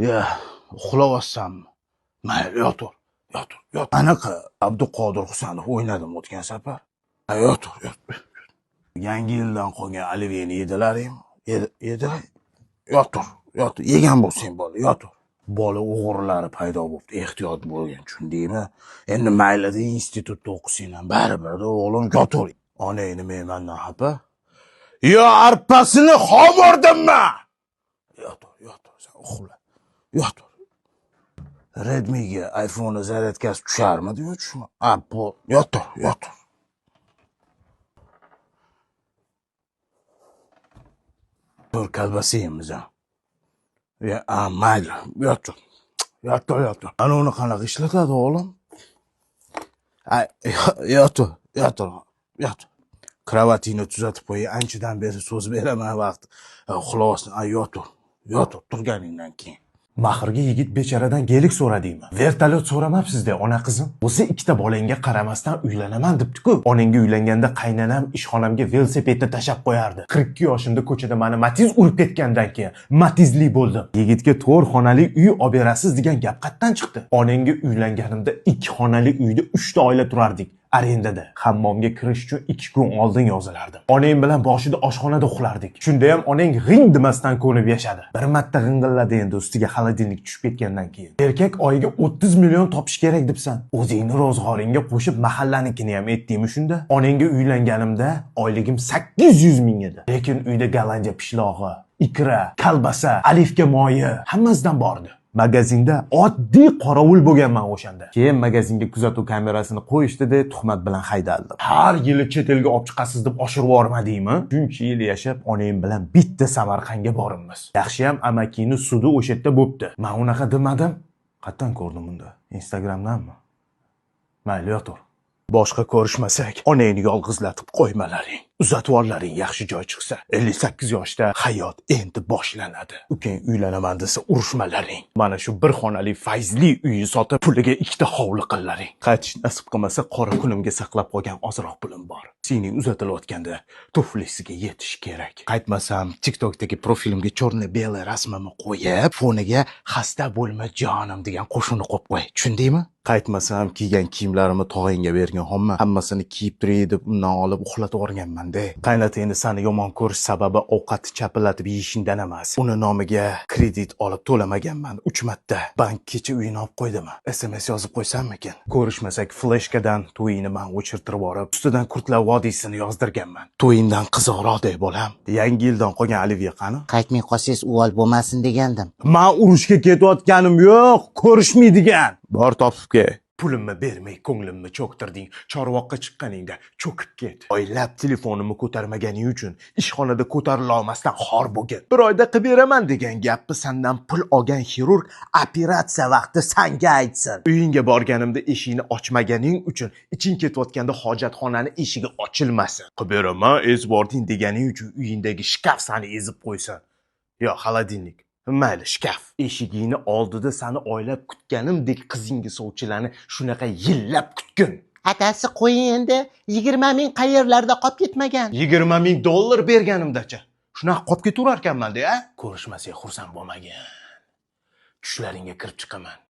Ya, uxlayapsanmi? Mayli, yotur, yotur, yot. Anaqa Abduqodir Husanov o'ynadim o'tgan safar. Ha, yotur, yotur. Yangi yildan qolgan oliveni yedilaringmi? Yedilar. Yotur, yotur. Yegan bo'lsang bola, yotur. Bola o'g'rilari paydo bo'libdi, ehtiyot bo'lgin, tushundingmi? Endi maylida institutda o'qisang ham baribir o'g'lim, yotur. Onangni men mandan xafa. Yo arpasini xom urdimmi? Yotur, yotur, sen uxla. Yotur. Redmi'ga iPhone'ni zaryadkasi tusharmidi yo tushma? A, bu yotur, yotur. To'rt kolbasa yeymiz ha. Ya, a, mayli, yotur. Yotur, yotur. Ana uni qanaqa ishlatadi o'g'lim? Ay, yotur, yotur, yotur. Kravatingni tuzatib qo'y, anchadan beri so'z beraman vaqt. Uxlayapsan, ay yotur, yotur turganingdan keyin. Mahrga yigit becharadan gelik so'radingmi? Vertolyot so'ramabsiz-da, ona qizim. O'zi ikkita bolangga qaramasdan uylanaman debdi-ku. Onangga uylanganda qaynanam ishxonamga velosipedni tashab qo'yardi. 42 yoshimda ko'chada mani Matiz urib ketgandan keyin Matizli bo'ldim. Yigitga 4 xonali uy olib berasiz degan gap qayerdan chiqdi? Onangga uylanganimda 2 xonali uyda 3 ta oila turardik. Arendada hammomga kirish uchun 2 kun oldin yozilardim. Onang bilan boshida oshxonada uxlardik. Shunda ham onang g'ing demasdan ko'nib yashadi. Bir marta g'ing'illadi endi ustiga xolodilnik tushib ketgandan keyin. Erkak oyiga 30 million topish kerak debsan. O'zingni ro'zg'oringga qo'shib mahallanikini ham etdingmi shunda? Onangga uylanganimda oyligim 800 ming edi. Lekin uyda gollandiya pishlog'i, ikra, kolbasa, olivka moyi hammasidan bordi. Magazinda oddiy qorovul bo'lganman o'shanda. Keyin magazinga kuzatuv kamerasini qo'yishdi-da, tuhmat bilan haydaldim. Har yili chet elga olib chiqasiz deb oshirib yubormadingmi? Shuncha yil yashab, onang bilan bitta Samarqandga boribmiz. Yaxshiyam amakini sudi o'sha yerda bo'pti. Men unaqa demadim. Qayerdan ko'rdim unda? Instagramdanmi? Mayli, yotur. Boshqa ko'rishmasak, onangni yolg'izlatib qo'ymalaring. Uzatib yuborlaring yaxshi joy chiqsa. 58 yoshda hayot endi boshlanadi. Ukang uylanaman desa urushmalaring. Mana shu bir xonali fayzli uyni sotib, puliga ikkita hovli qillaring. Qaytish nasib qilmasa, qora kunimga saqlab qolgan ozroq pulim bor. Sening uzatilayotganda tuflisiga yetish kerak. Qaytmasam, TikTokdagi profilimga черно-белый rasmimni qo'yib, foniga xasta bo'lma jonim degan qo'shiqni qo'yib qo'y. Tushundingmi? Qaytmasam, kiygan kiyimlarimni tog'angga bergan homma, hammasini kiyib turay deb undan olib uxlatib yuborganman-da. Qaynotangni sani yomon ko'rish sababi ovqatni chapillatib yeyishingdan emas. Uni nomiga kredit olib to'lamaganman 3 marta. Bank kecha uyini olib qo'ydimi? SMS yozib qo'ysammikin? Ko'rishmasak, fleshkadan to'yingni man o'chirtirib yuborib, ustidan Kurtlar vodiysini yozdirganman. To'yingdan qiziqroqday bolam. Yangi yildan qolgan olivye qani? Qaytmay qolsangiz uvol bo'lmasin degandim. Man urushga ketayotganim yo'q, ko'rishmaydigan. Bor topib kel. Pulimni bermay ko'nglimni cho'ktirding. Chorvoqqa chiqqaningda cho'kib ket. Oylab telefonimni ko'tarmaganing uchun ishxonada ko'tarila olmasdan xor bo'lgin. Bir oyda qilib beraman degan gapni sandan pul olgan xirurg operatsiya vaqti sanga aytsin. Uyingga borganimda eshikni ochmaganing uchun iching ketayotganda hojatxonani eshigi ochilmasin. Qilib beraman, ezib bording deganing uchun uyingdagi shkaf sani ezib qo'ysin. Yo, xolodilnik. Mayli, shkaf. Eshigingni oldida sani oylab kutganimdek qizingga sovchilarni shunaqa yillab kutgin. Adasi qo'ying endi, 20 ming qayerlarda qolib ketmagan. 20 ming dollar berganimdacha shunaqa qolib ketaverarkanman-da, a? Ko'rishmasak xursand bo'lmagin. Tushlaringga kirib chiqaman.